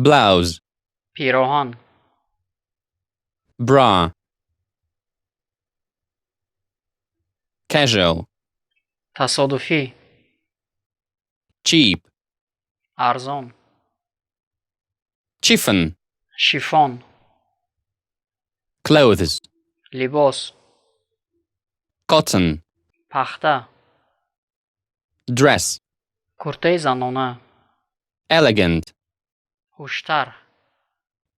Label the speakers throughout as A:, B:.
A: Blouse.
B: Пироҳан.
A: Bra. Casual.
B: Тасодуфӣ.
A: Cheap.
B: Арзон.
A: Chiffon.
B: Шифон.
A: Clothes.
B: Либос.
A: Cotton.
B: Пахта.
A: Dress.
B: Куртаи занона.
A: Elegant.
B: Хуштарҳ.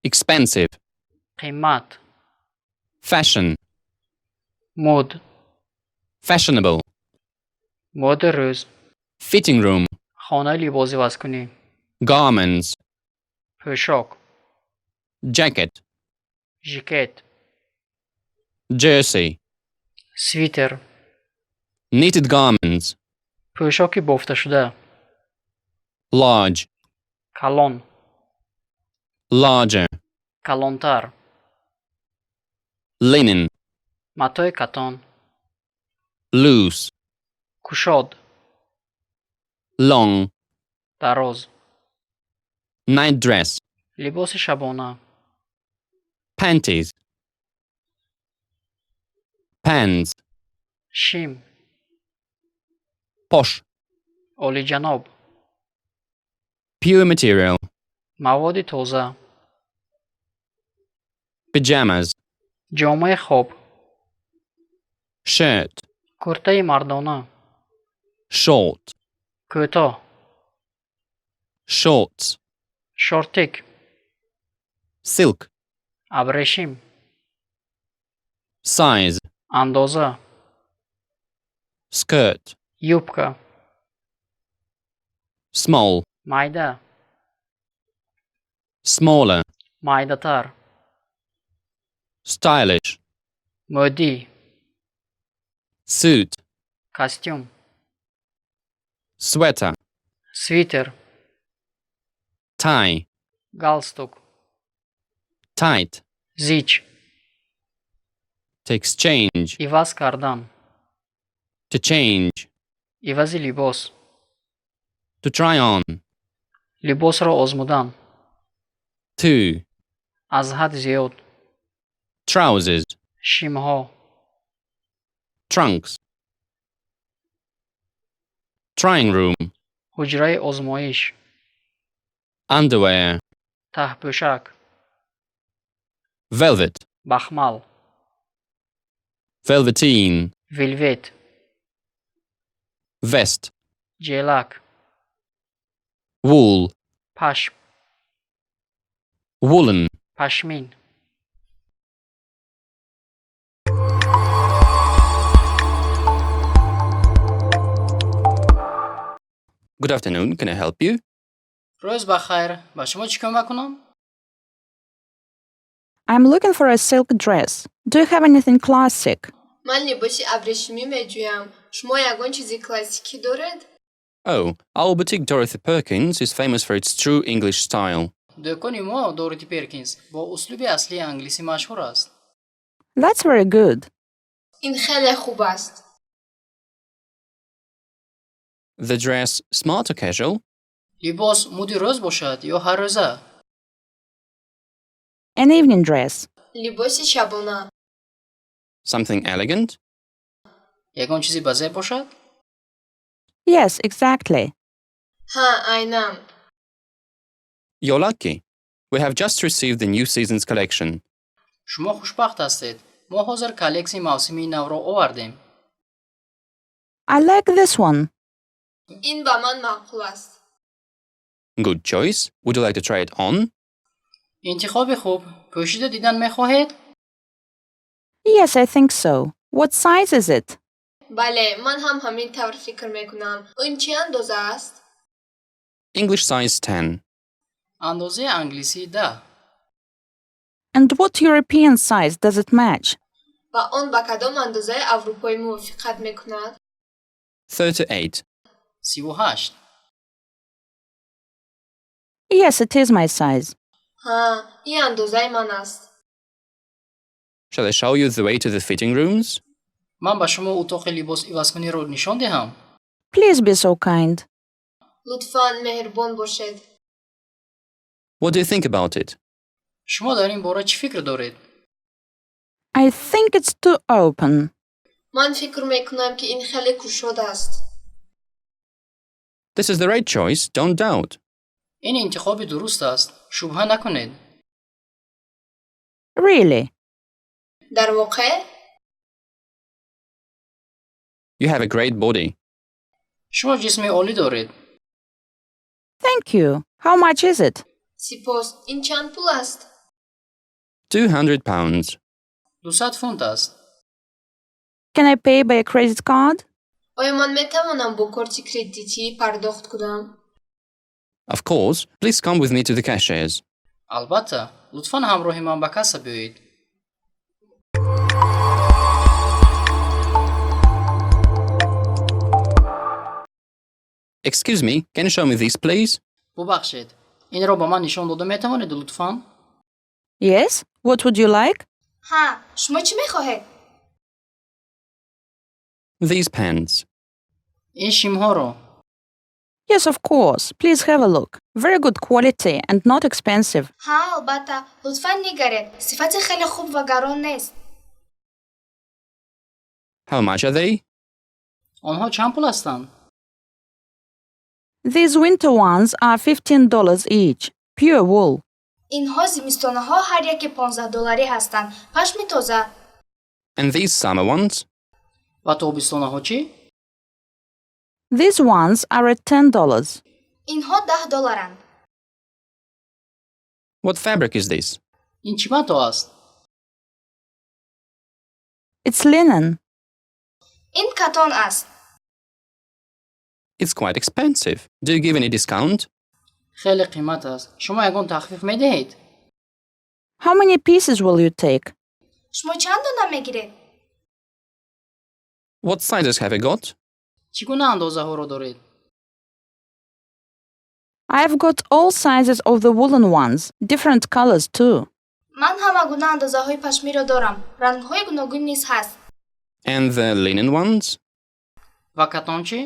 A: Expensive.
B: Қимат.
A: Fashion.
B: Мӯд.
A: Fashionable.
B: Моди рӯз.
A: Fitting room.
B: Хонаи либосивазкунӣ.
A: Garments.
B: Пӯшок.
A: Jacket.
B: Жикет.
A: Jersey.
B: Свитер.
A: Knitted garments.
B: Пӯшоки бофташуда.
A: Large.
B: Калон.
A: Larger.
B: Калонтар.
A: Linen.
B: Матои катон.
A: Loose.
B: Кушод.
A: Long.
B: Дароз.
A: Night dress.
B: Либоси шабона.
A: Panties. Pants.
B: Шим.
A: Posh.
B: Олиҷаноб.
A: Pure material.
B: Маводи тоза.
A: Pajamas.
B: Ҷомаи хоб.
A: Shirt.
B: Куртаи мардона.
A: Short.
B: Кӯтоҳ.
A: Shorts.
B: Шортик.
A: Silk.
B: Абрешим.
A: Size.
B: Андоза.
A: Skirt.
B: Юбка.
A: Small.
B: Майда.
A: Smaller.
B: Майдатар.
A: Stylish.
B: Мӯдӣ.
A: Suit.
B: Костюм.
A: Sweater.
B: Свитер.
A: Tie.
B: Галстук.
A: Tight.
B: Зич.
A: To exchange.
B: Иваз кардан.
A: To change.
B: Ивази либос.
A: To try on.
B: Либосро озмудан.
A: Too.
B: Аз ҳад зиёд.
A: Trousers.
B: Шимҳо.
A: Trunks. Trying room.
B: Ҳуҷраи озмоиш.
A: Underwear.
B: Таҳпӯшак.
A: Velvet.
B: Бахмал.
A: Velveteen.
B: Велвет.
A: Vest.
B: Ҷелак.
A: Wool.
B: Пашм.
A: Woolen.
B: Пашмин.
A: Good afternoon. Can I help you?
B: Рӯз ба хайр, ба шумо чӣ кӯмак кунам?
C: I'm looking for a silk dress. Do you have anything classic?
D: Ман либоси абрешимӣ меҷӯям. Шумо ягон чизи классикӣ доред?
A: Oh, our boutique Dorothy Perkins is famous for its true English style.
B: Дӯкони мо Дороти Перкинс бо услуби аслии англисӣ машҳур аст.
C: That's very good.
D: Ин хеле хуб аст.
A: The dress smart or casual?
B: Либос мӯди рӯз бошад ё ҳаррӯза?
C: An evening dress.
D: Либоси шабона.
A: Something elegant?
B: Ягон чизи базеб бошад?
C: Yes, exactly.
D: Ҳа, айнан.
A: You're lucky. We have just received the new season's collection.
B: Шумо хушбахт ҳастед, мо ҳозир коллексияи мавсимии навро овардем.
C: I like this one.
D: Ин ба ман маъқул аст.
A: Good choice. Would you like to try it on?
B: Интихоби хуб, пӯшида дидан мехоҳед?
C: Yes, I think so. What size is it?
D: Бале, ман ҳам ҳамин тавр фикр мекунам. Ин чӣ андоза аст?
A: English size 10.
B: Андозаи англисӣ 10.
C: And what European size does it match?
D: Ва он ба кадом андозаи аврупоӣ мувофиқат мекунад?
A: 38.
B: 38.
C: Yes, it is my size.
D: Ҳа, ин андозаи ман аст.
A: Shall I show you the way to the fitting rooms?
B: Ман ба шумо утоқи либос ивазкуниро нишон диҳам?
C: Please be so kind.
D: Лутфан меҳрубон бошед.
A: What do you think about it?
B: Шумо дар ин бора чӣ фикр доред?
C: I think it's too open.
D: Ман фикр мекунам, ки ин хеле кушод аст.
A: This is the right choice, don't doubt.
B: Ин интихоби дуруст аст, шубҳа накунед.
C: Really?
D: Дар воқеъ?
A: You have a great body.
B: Шумо ҷисми олӣ доред.
C: Thank you. How much is it?
D: Сипос. Ин чанд пул аст?
A: £200.
B: 200 фунт аст.
C: Can I pay by a credit card?
D: Оё ман метавонам бо корти кредитӣ пардохт кунам?
A: Of course, please come with me to the cashiers.
B: Албатта, лутфан ҳамроҳи ман ба касса биёед.
A: Excuse me, can you show me this, please?
B: Бубахшед, инро ба ман нишон дода метавонед, лутфан?
C: Yes? What would you like?
E: Ҳа, шумо чӣ мехоҳед?
A: These pants.
B: Ин шимҳоро.
C: Yes, of course. Please have a look. Very good quality and not expensive.
E: Ҳа, албатта, лутфан нигаред, сифати хеле хуб ва гарон нест.
A: How much are they?
B: Онҳо чанд пул ҳастанд?
C: These winter ones are $15 each. Pure wool.
E: Инҳо зимистонаҳо ҳар яке 15 долларӣ ҳастанд, пашми тоза.
A: And these summer ones?
B: Ва тобистонаҳо чӣ?
C: These ones are at $10.
E: Инҳо 10 долларанд.
A: What fabric is this?
B: Ин чӣ матоъ аст?
C: It's linen.
E: Ин катон аст.
A: It's quite expensive. Do you give any discount?
B: Хеле қимат аст, шумо ягон тахфиф медиҳед?
C: How many pieces will you take?
E: Шумо чанд дона мегиред?
A: What sizes have you got?
B: Чӣ гуна андозаҳоро доред?
C: I've got all sizes of the woolen ones, different colors too.
E: Ман ҳама гуна андозаҳои пашмиро дорам, рангҳои гуногун низ ҳаст.
A: And the linen ones?
B: Ва катон чӣ?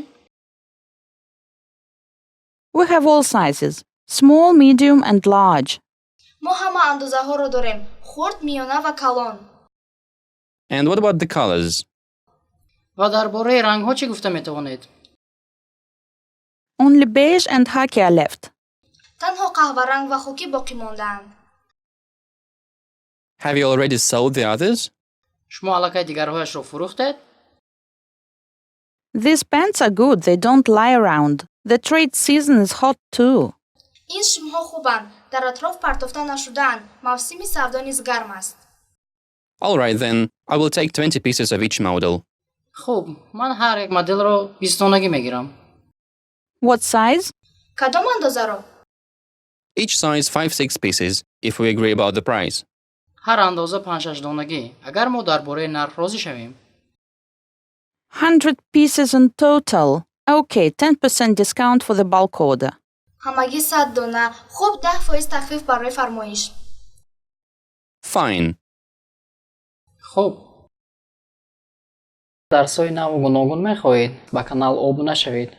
C: We have all sizes: small, medium, and large.
E: Мо ҳама андозаҳоро дорем: хурд, миёна ва калон.
A: And what about the colors?
B: Ва дар бораи рангҳо чӣ гуфта метавонед?
C: Only beige and khaki are left.
E: Танҳо қаҳваранг ва хокӣ боқӣ мондаанд.
A: Have you already sold the others?
B: Шумо аллакай дигарҳояшро фурӯхтед?
C: These pants are good, they don't lie around. The trade season is hot too.
E: Ин шимҳо хубанд, дар атроф партофта нашудаанд, мавсими савдо низ гарм аст.
A: All right then, I will take 20 pieces of each model.
B: Хуб, ман ҳар як моделро 20 донагӣ мегирам.
C: What size?
E: Кадом андозаро?
A: Each size 5 6 pieces, if we agree about the price.
B: Ҳар андоза панҷшаш донагӣ, агар мо дар бораи нарх розӣ шавем.
C: 100 pieces in total. Okay, 10% discount for the bulk order.
E: Ҳамагӣ 100 дона, хуб, 10% тахфиф барои фармоиш.
A: Fine.
B: Хуб. Дарсҳои наву гуногун мехоҳед? Ба канал обуна шавед.